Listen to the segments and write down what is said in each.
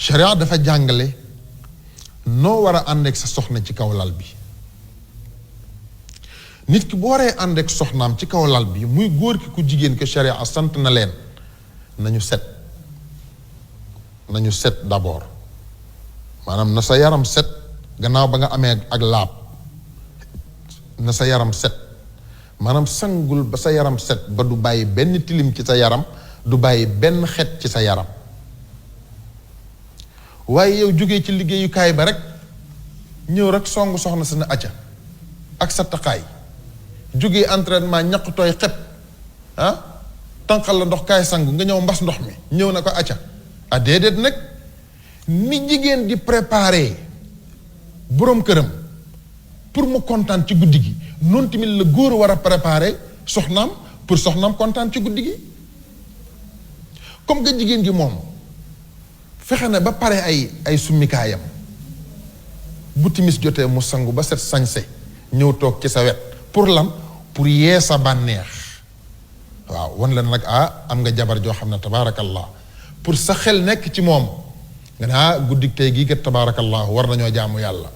sharia dafa jàngale noo war a ànd ak sa soxna ci kaw lal bi. nit ki bu waree ànd ak soxnaam ci kaw lal bi muy góor ki ku jigéen ko sharia sant na leen nañu set d'abord maanaam na sa yaram set gannaaw ba nga amee ak laab na sa yaram set maanaam sangul ba sa yaram set ba du bàyyi benn tilim ci sa yaram du bàyyi benn xet ci sa yaram waaye yow jógee ci liggéeyukaay ba rek ñëw rek songu soxna sa na acca ak sa taqaay jógee entraînement ñaq tooy xep tànqal la ndox kaay sangu nga ñëw mbas ndox mi ñëw na ko acca déedéet nag ni jigéen di préparer boroom këram pour mu kontaan ci guddi gi noonu tamit la góor war a préparer soxnaam pour soxnaam kontaan ci guddi gi comme nga jigéen gi moom fexe na ba pare ay summikaayam bu timis jotee mu sangu ba set sañse ñëw toog ci sa wet pour lan pour yee sa bànneex waaw wan la nag am nga jabar joo xam ne tabaarakallah pour sa xel nekk ci moom nga ne guddik tey gii kat tabaarakallah war nañoo jaamu yàlla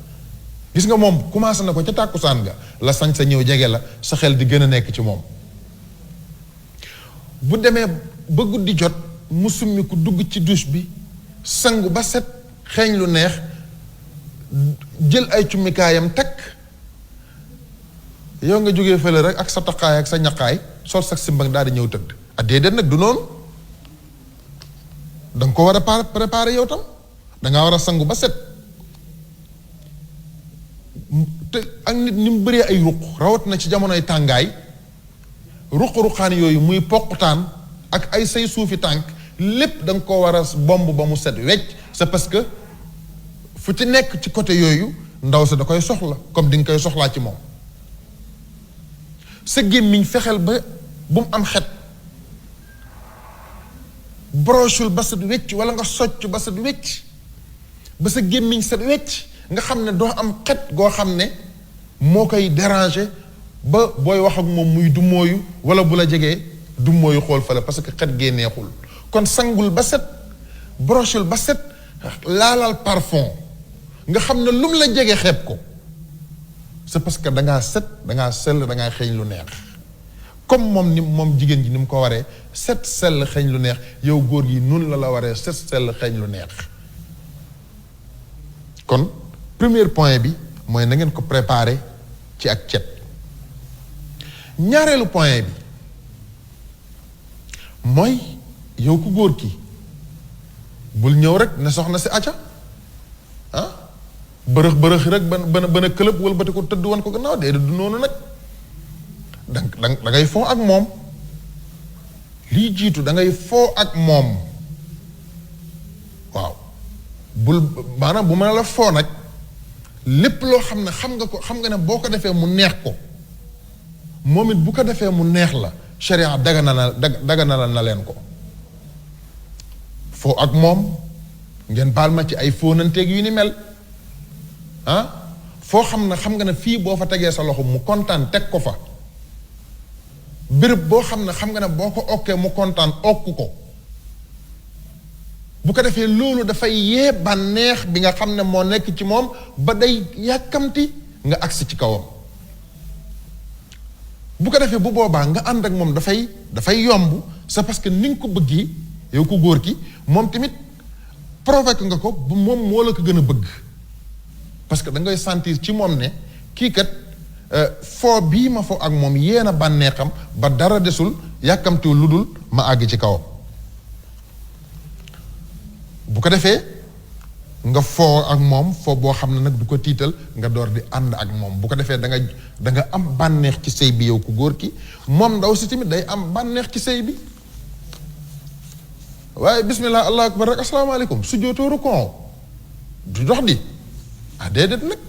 gis nga moom commencé na ko ca tàkkusaan nga la sañ sa ñëw jege la sa xel di gën a nekk ci moom bu demee ba guddi jot mu summi ku dugg ci douche bi sangu ba set xeeñ lu neex jël ay cummikaayam takk yow nga jógee fële rek ak sa taqaay ak sa ñaqaay sol sax simbang daal di ñëw tëdd déedéet nag du noonu danga ko war a préparer yow tam dangaa war a sangu ba set te ak nit ni mu bëree ay ruq rawat na ci jamonoy tàngaay ruq-ruqaan yooyu muy poqutaan ak ay say suufi tànk lépp da nga ko war a bomb ba mu set wecc c'est parce que fu ci nekk ci côté yooyu ndaw sa da koy soxla comme di nga koy soxlaa ci moom sa gémmiñ fexeel ba bu mu am xet brochul ba set wecc wala nga socc ba set wecc ba sa gémmiñ set wecc nga xam ne doo am xet goo xam ne moo koy déranger ba booy wax ak moom muy dumóoyu wala bu la jegee dumóoyu xool fa la parce que xet gee neexul kon sangul ba set brochul ba set laalal parfum nga xam ne lu mu la jege xeeb ko c'est parce que dangaa set dangaa sell dangaa xeeñ lu neex comme moom jigéen ji ni mu ko waree set sell xeeñ lu neex yow góor gi noonu la waree set sell xeeñ lu neex kon premier point bi mooy na ngeen ko préparer ci ak cet ñaareelu point bi mooy yow ku góor ki bul ñëw rek ne soxna si acca bërëx rek ba na këlëb wala bati ko tëdd wan ko gannaaw déedéet du noonu nag da ngay foo ak moom lii jiitu da ngay foo ak moom waaw bul maanaam bu ma la foo nag lépp loo xam ne xam nga ne boo ko defee mu neex ko moom it bu ko defee mu neex la sharia daganal na leen ko foo ak moom ngeen baal ma ci ay fóonanteeg yu ni mel foo xam nga ne fii boo fa tegee sa loxo mu kontaan teg ko fa béréb boo xam nga ne boo ko okkee mu kontaan okk ko bu ko defee loolu dafay yee bànneex bi nga xam ne moo nekk ci moom ba day yàkkamti nga agsi ci kawam bu ko defee bu boobaa nga ànd ak moom dafay yomb c'est parce que ni nga ko bëggee yow ko góor ki moom tamit provoqué nga ko bu moom moo la ko gën a bëgg parce que da ngay sentir ci moom ne kii kat foo bii ma foo ak moom yéena bànneexam ba dara desul yàkkamtiwul lu dul ma àgg ci kawam bu ko defee nga foo ak moom foo boo xam ne nag du ko tiital nga door di ànd ak moom bu ko defee da nga am bànneex ci sëy bi yow ku góor ki moom ndaw si tamit day am bànneex ci sëy bi waaye bismillah allahu akbar rek asalaamaaleykum su jootooru kon du dox di déedéet nag